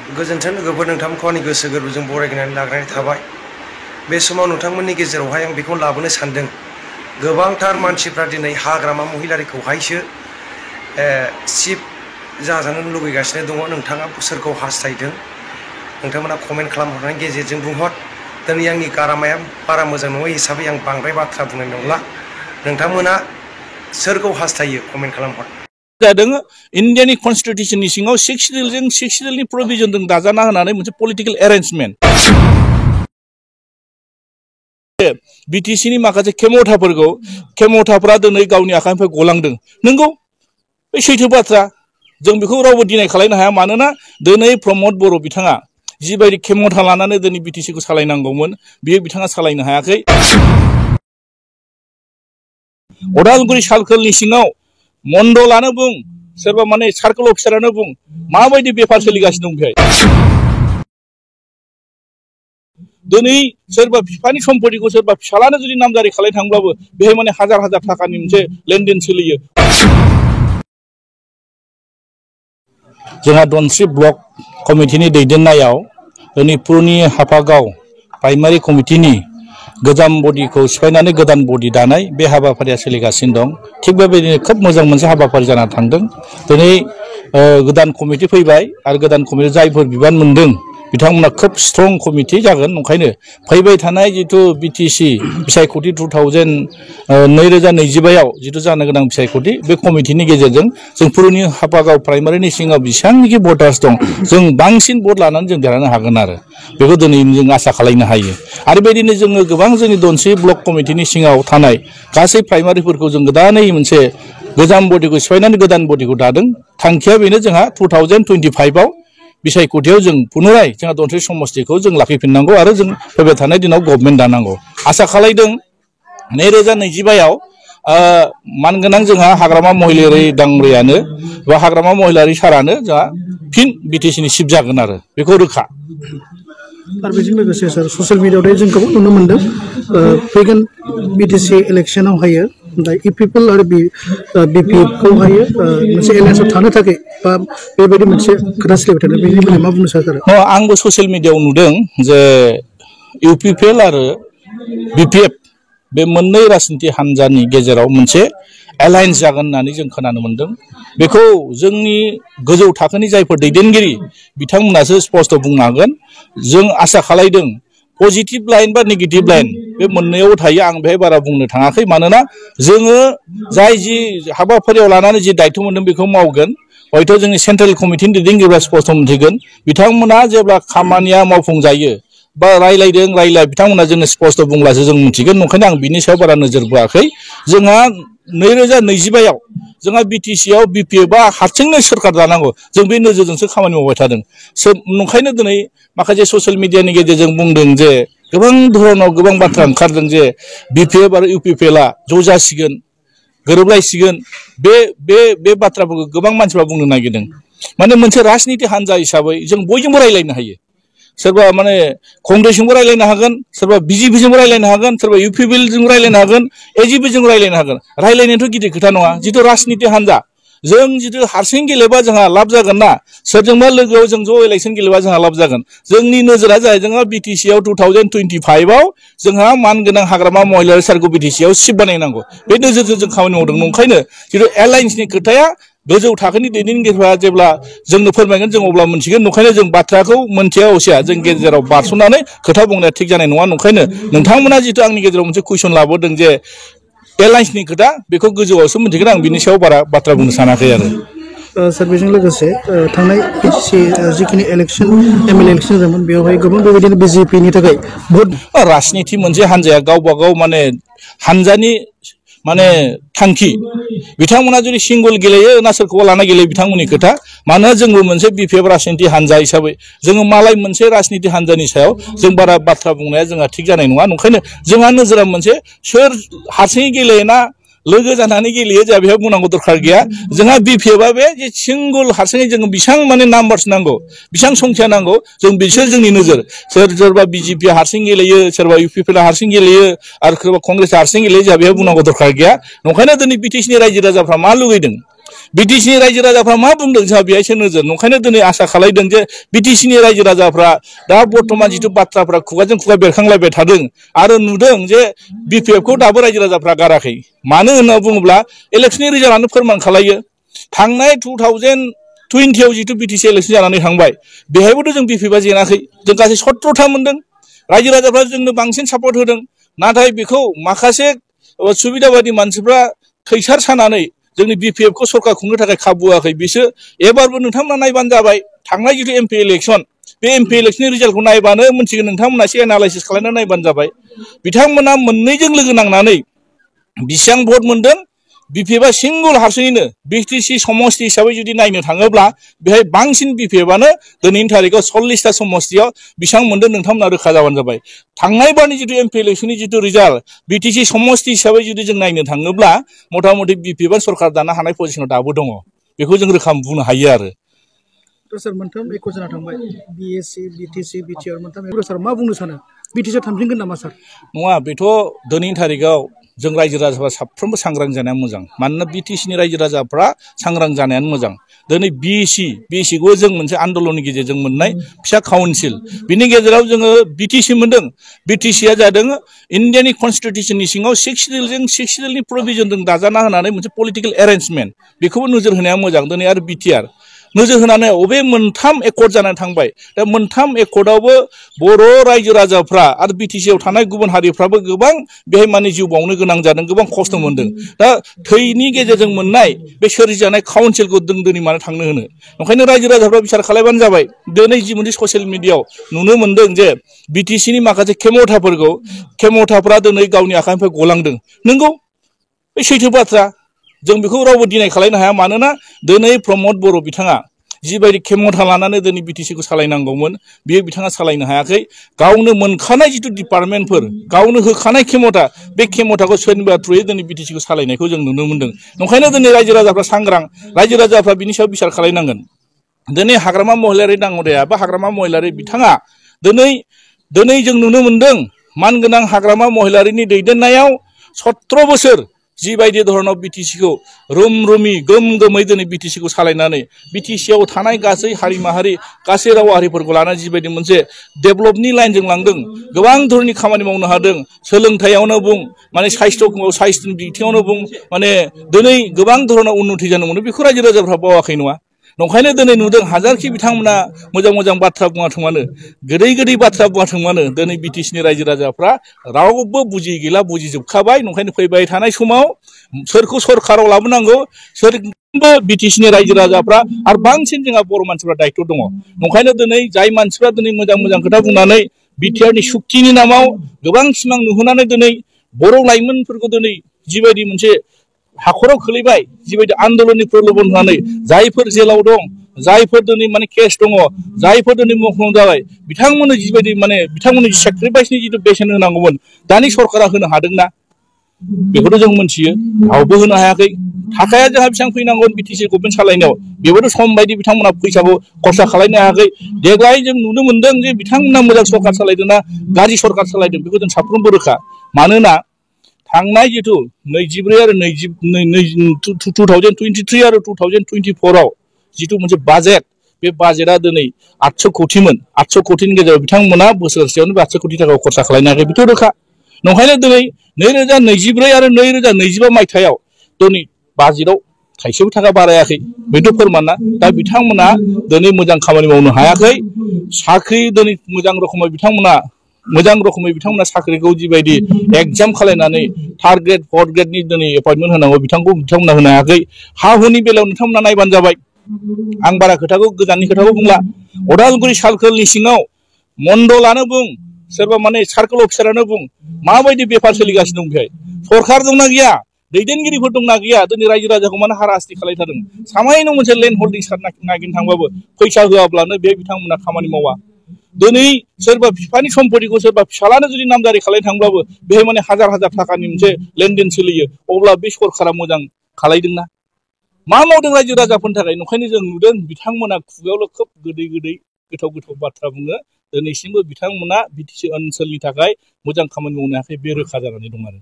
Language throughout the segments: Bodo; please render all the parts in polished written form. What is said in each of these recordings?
गोजोन्थों लोगोफोर नोंथांमोनखौ आंनि गोसो गोरबोजों बरायनानै लाग्रोनाय थाबाय। बे समाव नोंथांमोननि गेजेरावहाय आं बेखौ लाबोनो सानदों। गोबांथार मानसिफ्रा दिनै हाग्रामा महिलारिखौहायसो चिफ जाजानो लुबैगासिनो दङ। नोंथाङा सोरखौ हास्थायदों नोंथांमोना कमेन्ट खालामहरनायनि गेजेरजों बुंहर। दिनै आंनि गारामाया बारा मोजां नङै हिसाबै आं बांद्राय बाथ्रा बुंनाय नंला। नोंथांमोना सोरखौ हास्थायो कमेन्ट खालामहर। जादों इन्डियानि कन्स्टिटिउसननि सिङाव 6 शिड्यूलजों 6 शिड्यूलनि प्रोभिजनजों दाजाना होनानै मोनसे पलिटिकल एरेन्जमेन्ट बिटिसिनि माखासे खेमथाफोरा दिनै गावनि आखाइनिफ्राय गलांदों। नंगौ बे सैथो बाथ्रा, जों बेखौ रावबो डिनाय खालामनो हाया। मानोना दिनै प्रमद बर' बिथाङा जिबायदि खेमथा लानानै दिनै बिटिसिखौ सालायनांगौमोन बियो बिथाङा सालायनो हायाखै। उदालगुरि सार्कोलनि सिङाव मण्डलानो बुं सोरबा माने सार्कोल अफिसारानो बुं माबायदि बेफार सोलिगासिनो दं बेहाय। दिनै सोरबा बिफानि सम्पतिखौ सोरबा फिसालानो जुदि नामजारि खालामनो थांब्लाबो बेहाय माने हाजार हाजार थाखानि मोनसे लेनदेन सोलियो। जोंहा धनस्री ब्लक कमिटिनि दैदेननायाव दिनै पुरुनि हाफागाव प्राइमारि कमिटिनि गोजाम बडिखौ सिफायनानै गोदान बडि दानाय बे हाबाफारिया सोलिगासिनो दं। थिग बेबायदिनो खोब मोजां मोनसे हाबाफारि जाना थांदों। दिनै गोदान कमिटि फैबाय आरो गोदान कमिटि जायफोर बिबान मोनदों बिथांमोना खोब स्ट्रं कमिटि जागोन। ओंखायनो फैबाय थानाय जिथु बिटिसि बिसायख'थि 2025 जिथु जानो गोनां बिसायख'थि बे कमिटिनि गेजेरजों जों पुरुनि हाफागाव प्राइमारिनि सिङाव बेसेबांनाखि भटार्स दं जों बांसिन भट लानानै जों देरहानो हागोन आरो बेखौ दिनै जों आसा खालामनो हायो। आरो बेबायदिनो जोङो गोबां जोंनि धनस्री ब्लक कमिटिनि सिङाव थानाय गासै प्राइमारिफोरखौ जों गोदानै मोनसे गोजाम बडिखौ सिफायनानै गोदान बडिखौ दादों। थांखिया बेनो जोंहा 2025 बिसायख'थियाव जों पुनराय जोंहा धनस्री समष्टिखौ जों लाखिफिननांगौ आरो जों फैबाय थानाय दिनाव गभर्नमेन्ट दानांगौ आसा खालामदों। 2025 मानगोनां जोंहा हाग्रामा महिलारि दांब्रियानो बा हाग्रामा महिलारि सारानो जोंहा फिन बिटिसिनि चिफ जागोन आरो बेखौ रोखा। आरो बेजों लोगोसे सार ससियेल मिडियायाव जों गोबां नुनो मोन्दों फैगोन बिटिसि इलेक्सनावहायो दा इपिपिएल आरो बिपिएफखौहायो मोनसे एलायन्सआव थानो थाखाय बा बेबायदि मोनसे खोथा सोलिबाय थादों। बेनि बेलायाव मा बुंनो सार? आंबो ससियेल मिडियायाव नुदों जे इउपिपिएल आरो बिपिएफ बे मोननै राजनिति हान्जानि गेजेराव मोनसे एलायन्स जागोन होननानै जों खोनानो मोन्दों। बेखौ जोंनि गोजौ थाखोनि जायफोर दैदेनगिरि बिथांमोनासो स्पष्ट बुंनो हागोन। जों आसा खालामदों पजिटिभ लाइन बा नेगेटिभ लाइन बे मोननैयाव थायो। आं बेहाय बारा बुंनो थाङाखै। मानोना जोङो जाय जि हाबाफारियाव लानानै जि दायथ' मोन्दों बेखौ मावगोन। हयथ' जोंनि सेन्ट्रेल कमिटिनि दैदेनगिरिफ्रा स्पष्ट मोनथिगोन। बिथांमोना जेब्ला खामानिया मावफुंजायो बा रायलाय बिथांमोना जोंनो स्पष्ट बुंब्लासो जों मिथिगोन। ओंखायनो आं बिनि सायाव बारा नोजोर बोआखै। जोंहा 2025 जोंहा बिटिसिआव बिपिएफआ हारसिंनो सोरखार दानांगौ जों बे नोजोरजोंसो खामानि मावबाय थादों। ओंखायनो दिनै माखासे ससियेल मिडियानि गेजेरजों बुंदों जे गोबां धरनाव गोबां बाथ्रा ओंखारदों जे बिपिएफ आरो इउपिपिएलआ ज' जासिगोन गोरोबलायसिगोन। बे बाथ्राफोरखौ गोबां मानसिफ्रा बुंनो नागिरदों। माने मोनसे राजनिति हान्जा हिसाबै जों बयजोंबो रायलायनो हायो। सोरबा माने कंग्रेसजोंबो रायलायनो हागोन, सोरबा बिजेपिजोंबो रायलायनो हागोन, सोरबा इउपिपिएलजोंबो रायलायनो हागोन, एजिपिजों रायलायनो हागोन। रायलायनायाथ' गिदिर खोथा नङा। जिथु राजनिति हान्जा जों जिथु हारसिं गेलेबा जोंहा लाब जागोन ना, सोरजोंबा लोगोआव जों ज' इलेक्सन गेलेबा जोंहा लाब जागोन। जोंनि नोजोरा जाहैबाय जोंहा बिटिसिआव 2025 जोंहा मानगोनां हाग्रामा महिलारि सार्कल बिटिसिआव चिफ बानायनांगौ बे नोजोरजों जों खामानि मावदों। ओंखायनो जिथु एलायन्सनि खोथाया गोजौ थाखोनि दैदेनगिरिफ्रा जेब्ला जोंनो फोरमायगोन जों अब्ला मोनथिगोन। ओंखायनो जों बाथ्राखौ मोनथिया असिया जों गेजेराव बारस'नानै खोथा बुंनाया थिग जानाय नङा। ओंखायनो नोंथांमोना जिथु आंनि गेजेराव मोनसे कुइसन लाबोदों जे एलायन्सनि खोथा बेखौ गोजौआवसो मोनथिगोन। आं बिनि सायाव बारा बाथ्रा बुंनो सानाखै आरो सार बेजों लोगोसे थांनाय बिटिसि जिखिनि इलेक्सन एमएलए इलेक्सन जादोंमोन बेवहाय गोबां बेबायदिनो बिजेपिनि थाखाय भट राजनिति मोनसे हान्जाया गावबा गाव माने हान्जानि माने थांखि बिथांमोना जुदि सिंगल गेलेयो ना सोरखौबा लाना गेलेयो बिथांमोननि खोथा। मानोना जोंबो मोनसे बिपिएफ राजनिति हान्जा हिसाबै जोङो मालाय मोनसे राजनिति हान्जानि सायाव जों बारा बाथ्रा बुंनाया जोंहा थिग जानाय नङा। ओंखायनो जोंहा नोजोरा मोनसे सोर हारसिङै गेलेयोना लोगो जानानै गेलेयो जोंहा बेहाय बुंनांगौ दरखार गैया। जोंहा बिपिएफआ बे जे सिंगल हारसिङै जोङो बेसेबां माने नाम्बार्स नांगौ बेसेबां संख्या नांगौ जों बिसोर जोंनि नोजोर। सोरबा बिजेपिआ हारसिं गेलेयो, सोरबा इउपिपिएलआ हारसिं गेलेयो आरो सोरबा कंग्रेसआ हारसिं गेलेयो जोंहा बेहाय बुंनांगौ दरखार गैया। ओंखायनो दिनै बिटिसिनि रायजो राजाफ्रा मा लुगैदों बिटिसिनि रायजो राजाफ्रा मा बुंदों जोंहा बेहायसो नोजोर ओंखायनो दिनै आसा खालायदों जे बिटिसिनि रायजो राजाफ्रा दा बर्तमान जिथु बाथ्राफ्रा खुगाजों खुगा बेरखांलायबाय थादों आरो नुदों जे बिपिएफखौ दाबो रायजो राजाफ्रा गाराखै मानो होनना बुङोब्ला इलेक्सननि रिजाल्टआनो फोरमान खालायो थांनाय 2020आव जिथु बिटिसि इलेक्सन जानानै थांबाय बेहायबोथ' जों बिपिएफआ जेनाखै जों गासै 17था मोनदों रायजो राजाफ्रा जोंनो बांसिन सापर्ट होदों नाथाय बेखौ माखासे सुबिदाबादि मानसिफ्रा खैसार सानानै जोंनि बिपिएफखौ सरकार खुंनो थाखाय खाबु होआखै बिसोर एबारबो नोंथांमोना नायबानो जाबाय थांनाय जिथु एमपि इलेक्सन बे एमपि इलेक्सननि रिजाल्टखौ नायबानो मोनथिगोन नोंथांमोना एसे एनालाइसिस खालामनानै नायबानो जाबाय बिथांमोना मोननैजों लोगो नांनानै बेसेबां भट मोनदों बिपिएफआ सिंगल हारसिङैनो बिटिसि समस्ति हिसाबै जुदि नायनो थाङोब्ला बेहाय बांसिन बिपिएफआनो दिनैनि थारिखआव 40टा समस्तियाव बेसेबां मोनदों नोंथांमोना रोखा जाबानो जाबाय थांनाय बारनि जिथु एमपि इलेक्सननि जिथु रिजाल्ट बिटिसि समस्ति हिसाबै जुदि जों नायनो थाङोब्ला मथा मथि बिपिएफआ सरकार दानो हानाय पजिसनाव दाबो दङ बेखौ जों रोखा बुंनो हायो आरो सर मोनथाम एक जाना थांबाय बिएससि बिटिसि बिटिआर मोनथाम सर मा बुंनो सानो बिटिसिआ थांफिनगोन नामा सार नङा बेथ' दिनैनि थारिखआव जों रायजो राजाफ्रा साफ्रोमबो सांग्रां जानाया मोजां मानोना बिटिसिनि रायजो राजाफ्रा सांग्रां जानायानो मोजां दिनै बिएससिखौ जों मोनसे आन्दोलननि गेजेरजों मोननाय फिसा काउन्सिल बिनि गेजेराव जोङो बिटिसि मोनदों बिटिसिआ जादों इन्डियानि कनस्टिटिउसननि सिङाव 6 सिडिउलनि प्रभिजनजों दाजाना होनानै मोनसे पलिटिकेल एरेन्जमेन्ट बेखौबो नोजोर होनाया मोजां दिनै आरो बिटिआर नोजोर होनानै अबे मोनथाम एकर्ड जानानै थांबाय दा मोनथाम एकर्डआवबो बर' रायजो राजाफ्रा आरो बिटिसिआव थानाय गुबुन हारिफ्राबो गोबां बेहाय माने जिउ बावनो गोनां जादों गोबां खस्थ' मोनदों दा थैनि गेजेरजों मोननाय बे सोरजिजानाय काउन्सिलखौ जों दिनै मानो थांनो होनो ओंखायनो रायजो राजाफ्रा बिसार खालायबानो जाबाय दिनै जि मोनसे ससियेल मिडियाआव नुनो मोनदों जे बिटिसिनि माखासे खेमथाफ्रा दिनै गावनि आखाइनिफ्राय गलांदों नंगौ बे सैथो बाथ्रा जों बेखौ रावबो दिनाय खालायनो हाया मानोना दिनै प्रमद बर' बिथाङा जिबायदि खेमथा लानानै दिनै बिटिसिखौ सालायनांगौमोन बियो बिथाङा सालायनो हायाखै गावनो मोनखानाय जिथु डिपार्टमेन्टफोर गावनो होखानाय खेमथा बे खेमथाखौ सोरनिबा थ्रुयै दिनै बिटिसिखौ सालायनायखौ जों नुनो मोनदों ओंखायनो दिनै रायजो राजाफ्रा सांग्रां रायजो राजाफ्रा बिनि सायाव बिसार खालायनांगोन दिनै हाग्रामा महिलारि दाङ'रिया बा हाग्रामा महिलारि बिथाङा दिनै जों नुनो मोनदों मानगोनां हाग्रामा महिलारिनि दैदेननायाव 17 बोसोर जिबायदि धरनाव बिटिसिखौ रुमै गोमै दिनै बिटिसिखौ सालायनानै बिटिसिआव थानाय गासै हारि माहारि गासै राव हारिफोरखौ लानानै जिबायदि मोनसे डेभेलपनि लाइनजों लांदों गोबां धरननि खामानि मावनो हादों सोलोंथायावनो बुं माने साइस्थ'नि बिथिङावनो बुं माने दिनै गोबां धरनाव उन्नति जानो मोनो बेखौ रायजो राजाफ्रा बावाखै नङा नंखायनो दिनै नुदों हाजारखि बिथांमोना मोजां बाथ्रा बुङाथों मानो गोदै बाथ्रा बुङाथों मानो दिनै बिटिसिनि रायजो राजाफ्रा रावबो बुजि गैला बुजिजोबखाबाय नंखायनो फैबाय थानाय समाव सोरखौ सरकाराव लाबोनांगौ सोरबो बिटिसिनि रायजो राजाफ्रा आरो बांसिन जोंहा बर' मानसिफ्रा दायित्व दङ नंखायनो दिनै जाय मानसिफ्रा दिनै मोजां खोथा बुंनानै बिटिआरनि सुक्तिनि नामाव गोबां सिमां नुहोनानै दिनै बर' लाइमोनफोरखौ दिनै जिबायदि मोनसे हाखराव खोलैबाय जिबायदि आन्दोलननि प्रलोभन होनानै जायफोर जेलाव दं जायफोर दिनै माने केस दङ जायफोर दिनै मुंख्लं जाबाय बिथांमोननो जिबायदि माने बिथांमोननि सेक्रिफाइसनि जिथु बेसेन होनांगौमोन दानि सरकारा होनो हादोंना बेखौथ' जों मोनथियो रावबो होनो हायाखै थाखाया जोंहा बेसेबां फैनांगोन बिटिसि गभर्नमेन्ट सालायनायाव बेबोथ' सम बायदि बिथांमोना फैसाखौ खरसा खालायनो हायाखै देग्लाय जों नुनो मोनदों जे बिथांमोना मोजां सरकार सालायदोंना गाज्रि सरकार सालायदों बेखौ जों साफ्रोमबो रोखा मानोना थांनाय जिथु 24 आरो 2023 आरो 2024आव जिथु मोनसे बाजेट बे बाजेटआ दिनै 800 कोटिमोन 800 कोटिनि गेजेराव बिथांमोना बोसोरसेयावनो 800 कोटि थाखा खरसा खालायनो हायाखै बेथ' रोखा नंखायनो दिनै 2024 आरो 2025 मायथाइयाव दिनै बाजेटआव थाइसेबो थाखा बारायाखै बेथ' फोरमाना दा बिथांमोना दिनै मोजां खामानि मावनो हायाखै साख्रि दिनै मोजां रोखोमै बिथांमोना साख्रिखौ जिबायदि एग्जाम खालायनानै थार्ड ग्रेड फर्थ ग्रेडनि दिनै एपइन्टमेन्ट होनांगौ बिथांमोना होनो हायाखै हा हुनि बेलायाव नोंथांमोना नायबानो जाबाय आं बारा गोजाननि खोथाखौ बुंला अदालगुरि सार्कोलनि सिङाव मण्डलानो बुं सोरबा माने सार्कोल अफिसारानो बुं माबायदि बेफार सोलिगासिनो दं बेहाय सरकार दंना गैया दैदेनगिरिफोर दंना गैया दिनै रायजो राजाखौ मानो हाराहास्ति खालायथारदों सामायनो मोनसे लेन्ड हल्डिं नागिरनो थांबाबो फैसा होआब्लानो बे बिथांमोना खामानि मावा दिनै सोरबा बिफानि सम्पतिखौ सोरबा फिसालानो जुदि नामजारि खालायनो थांब्लाबो बेहाय माने हाजार थाखानि मोनसे लेनदेन सोलियो अब्ला बे सरकारा मोजां खालायदोंना मा मावदों रायजो राजाफोरनि थाखाय ओंखायनो जों नुदों बिथांमोना खुगायावल' खोब गोदै गोथाव गोथाव बाथ्रा बुङो दिनैसिमबो बिथांमोना बिटिसि ओनसोलनि थाखाय मोजां खामानि मावनो हायाखै बे रोखा जानानै दं आरो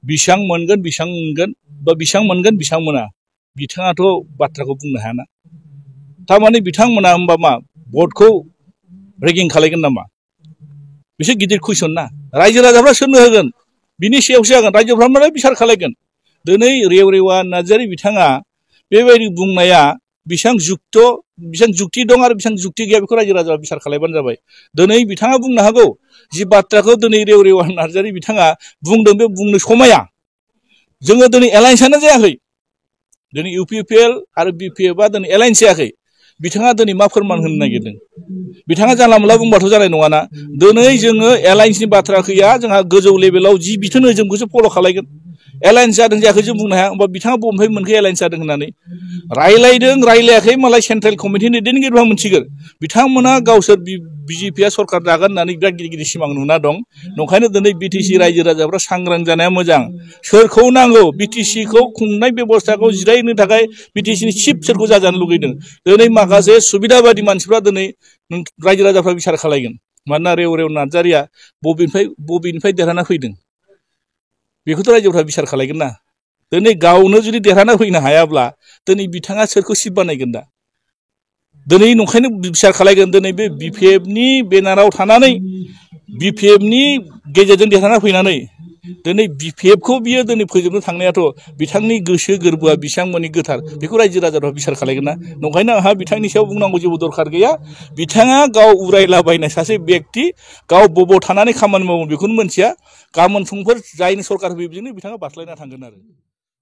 बेसां मोनगोन बा बेसां मोनगोन बेसां मोना बिथाङाथ' बाथ्राखौ बुंनो हायाना थारमाने बिथांमोना होमबा मा भटखौ रेगिं खालायगोन नामा बिसोर गिदिर कुइसन ना रायजो राजाफ्रा सोरनो होगोन बिनि सायावसो जागोन रायजोफ्रा मालाय बिसार खालायगोन दिनै रेवरेवा नार्जारि बिथाङा बेबायदि बुंनाया बेसेबां जुक्ति दं आरो बेसेबां जुक्ति गैया बेखौ रायजो राजा बिसार खालायबानो जाबाय दिनै बिथाङा बुंनो हागौ जि बाथ्राखौ दिनै रेवरेवा नार्जारि बिथाङा बुंदों बे बुंनो समाया जोङो दिनै एलायन्सआनो जायाखै दिनै इउपिपिएल आरो बिपिएफआ दिनै एलायन्स जायाखै बिथाङा दिनै मा फोरमान होनो नागिरदों बिथाङा जानला मोनला बुंबाथ' जानाय नङाना दिनै जोङो एलायन्सनि बाथ्रा गैया जोंहा गोजौ लेभेलाव जि बिथोन होयो जों बेखौसो फल' खालायगोन एलायन्स जादों जायाखै जों बुंनो हाया होमबा बिथाङा बबेनिफ्राय मोनखो एलायन्स जादों होननानै रायलायदों रायलायाखै मालाय सेन्ट्रेल कमिटिनि दैदेनगिरिफ्रा मोनसिगोन बिथांमोना गावसोर बिजेपिआ सरकार दागोन होननानै बिराद गिदिर गिदिर सिमां नुना दं नंखायनो दिनै बिटिसि रायजो राजाफ्रा सांग्रां जानाया मोजां सोरखौ नांगौ बिटिसिखौ खुंनाय बेबस्थाखौ जिरायनो थाखाय बिटिसिनि चिफ सोरखौ जाजानो लुगैदों दिनै माखासे सुबिदाबादि मानसिफ्रा दिनै रायजो राजाफ्रा बिसार खालायगोन मानोना रेव नार्जारिया बबेनिफ्राय देरहाना फैदों बेखौथ' रायजोफ्रा बिसार खालायगोन ना दिनै गावनो जुदि देरहाना फैनो हायाब्ला दिनै बिथाङा सोरखौ सिफ बानायगोन दा दिनै नंखायनो बिसार खालायगोन दिनै बे बिपिएफनि बेनाराव थानानै बिपिएफनि गेजेरजों देरहाना फैनानै दिनै बिपिएफखौ बियो दिनै फोजोबनो थांनायाथ' बिथांनि गोसो गोरबोआ बेसेबां मानि गोथार बेखौ रायजो राजाफ्रा बिसार खालायगोन ना नंखायनो आंहा बिथांनि सायाव बुंनांगौ जेबो दरखार गैया बिथाङा गाव उरायलाबायनाय सासे बेक्ति गाव बबाव थानानै खामानि मावो बेखौनो मोनथिया गाबोन समफोर जायनि सरकार होयो बेजोंनो बिथाङा बास्लायना थांगोन आरो